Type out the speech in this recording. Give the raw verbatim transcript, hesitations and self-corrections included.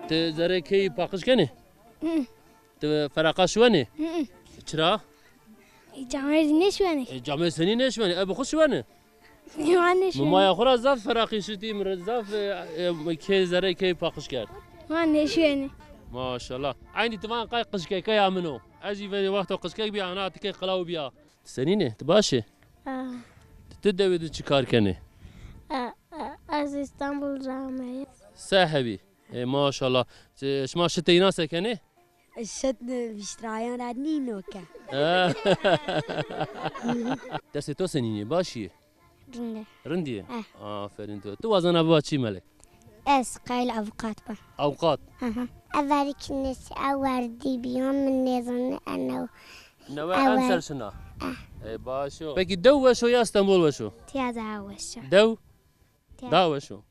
Ti zerê key paqij kenê? Hı. Ti feraqa şiwenê? Hı hı. Çira? E, camêrdî nêşiwenê. E, camêrd senî nêşiwenê? E, bi xwu şiwenê? Ma nêşiwenê. Mi maya xwu ra zaf feraqî şitî, mi ra zaf, e, e, key zerê key paqij kerd. Ma nêşiwenê. Maşallah. Eynî ti van qey qijkekaya min o. Ez jî verê wexto qijkek bîya, ana ti key qilaw bîya. Ti senîn ê? Ti baş ê? A. Ti, ti dewê de çi kar kenê? A, a, ez Îstanbul ra ameyî. Se hebî? E, maşallah. Ti, şima şitê înan se kenê? Şit, e, vîştrayan ra nîno ke. E. Dersê to senîn ê? Baş î? Rind ê. Rind î? Eh. Aferîn to. Ti wazena biba çi melek? Ez qayîl avûkat ba. Avûkat? Hı hı. Everî ki nêsî ewerdî bîyan, min nêzanî enew. Newe ew emser şina. Eh. E, baş o. Pekî dew weş o ya Stenbol weş o? Tiya daha weş o. Dew? Tiya. Daha weş o.